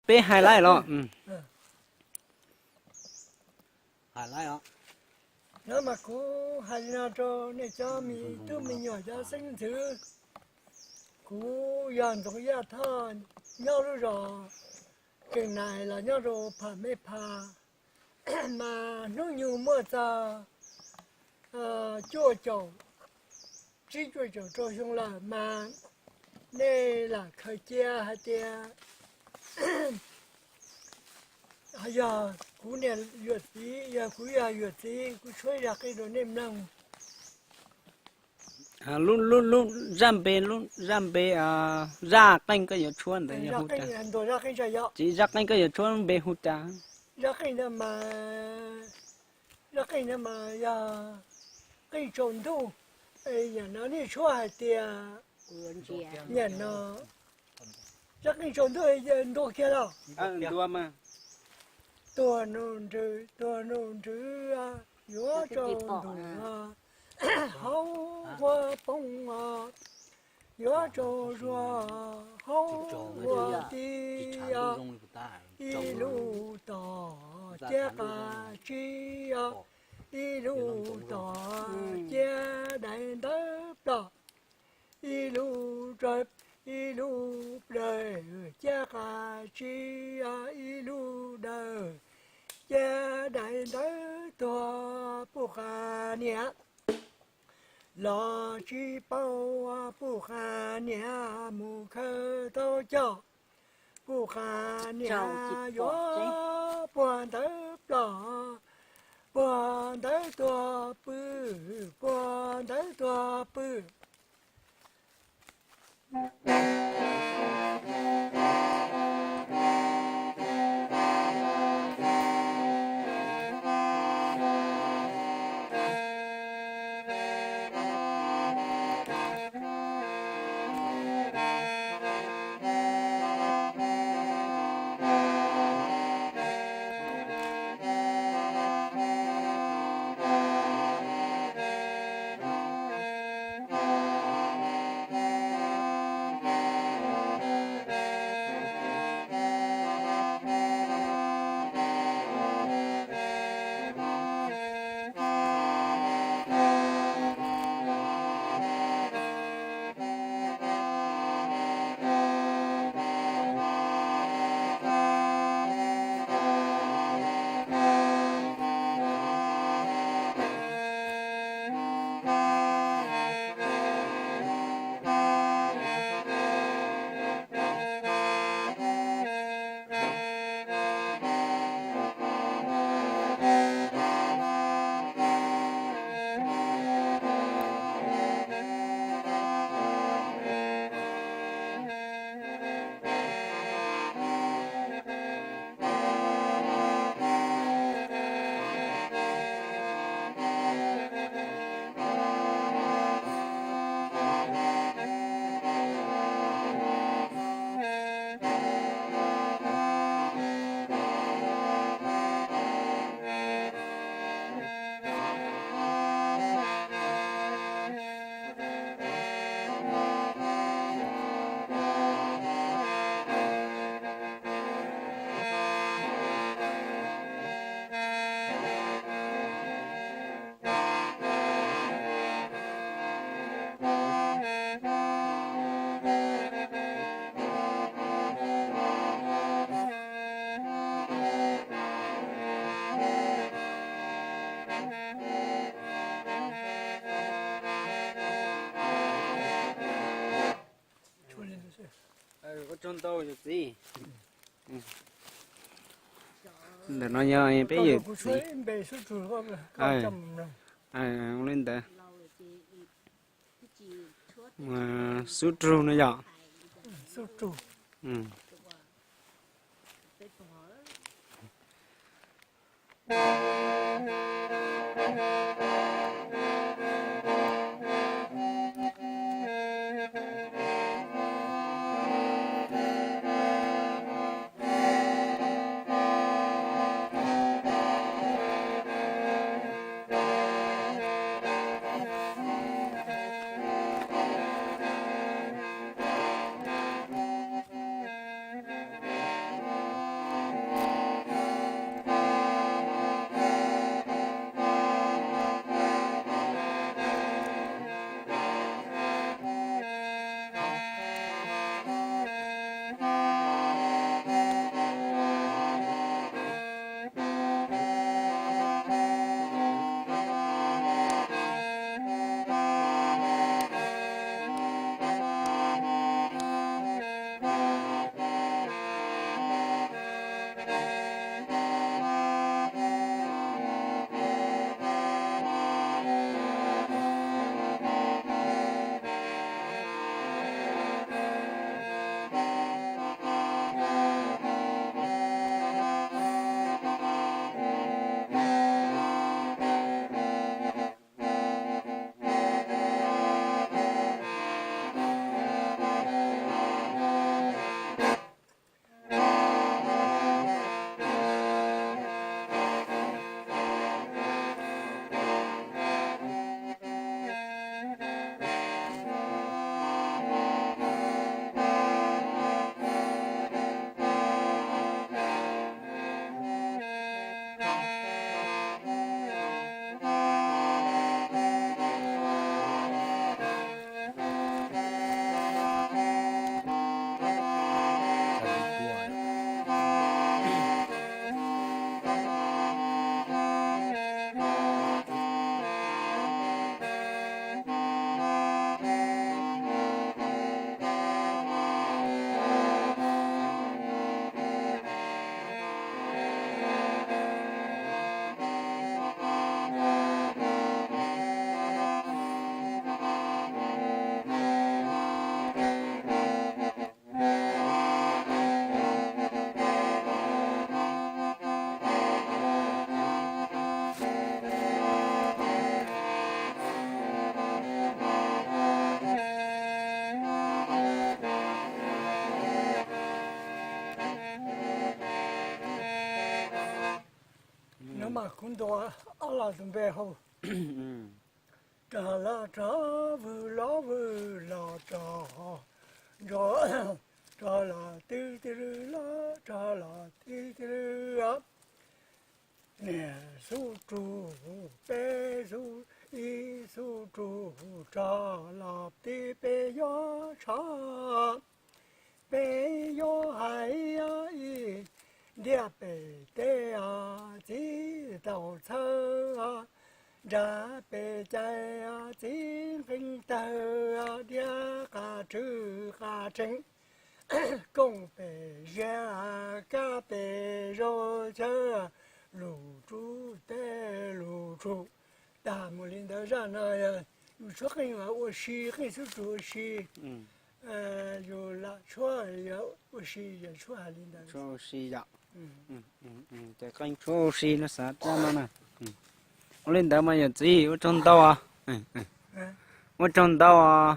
Peb hais laib los. Hnub mas kuv hais li no rau nej cov me tub me nyuam cov xeeb ntxwv. Kuv yog Ntxoov Yaj Thoj, nyob lub zos Kees Nais los nyob rau Pham Meb Pha, mas hnub nyoog muaj txog cuaj caum, tsib cuaj caum rau xyoo lawm mas nej lam khaws cia hais tias yog kuv niam yuam txiv, yog kuv yog yuam txiv, kuv tshuab zaj qeej rau nej mloog. Lub zaj npe, lub zaj npe, zaj qeej koj yuav tshuab ntawd yog hu cas? Tsis, zaj qeej koj yuav tshuab npe hu cas? Zaj qeej ntawd mas, zaj qeej ntawd mas yog qeej tsaus ntuj. Yam no nej tshuab hais tias, yam no, zaj qeej tsaus ntuj ntuj kiag los. Tuag num nrwv, tuag num nrwv, yuav tsaus ntuj, hauv ua poob, yuav tsaus zuag, hauv ua ti, ib lub tog ciab qab tsib, ib lub tog ciab daim ntawv ploj, ib lub, ib lub dawm ciab qab tsib, ib lub dawm ciab daim ntawv tuag. Puj qas niam los tsis paub, puj qas niam mus khaws tau coj, puj qas niam yuav puag ntawv ploj, puag ntawv tuag pw, puag ntawv tuag pw. Ntawm no yog peb yawm txiv. Ua li ntawd. Xub rug no yog. Mas kuv ntuas ob los tus npe hauv. Rog los rog, vwg los vwg los rog, nrog, rog los twb twb lwj los rog los twb twb lwj. Niam xub rug, peb xub, ib xub rug, rog los tib peb yuav tsho, peb yuav hais ib ntiaj pem teb, txiv tau txhawb nra pem cai, txiv nqeeb tawg, diab qas rwg qas rheev, kooj pem ziab, kab pem zaub, chaw lus rub teb lus rug. Tag mus li ntawd. Zaj no yog yus tshuab qeej ua si, qeej xub rug ua si, yus lam tshuab yog ua si, yog tshuab hais li ntawd. Ua si yom. Ces qeej tshuab ua si no xav rab no na. Ua li ntawd mas yawm txiv ua tsaug ntau os. Ua tsaug ntau os.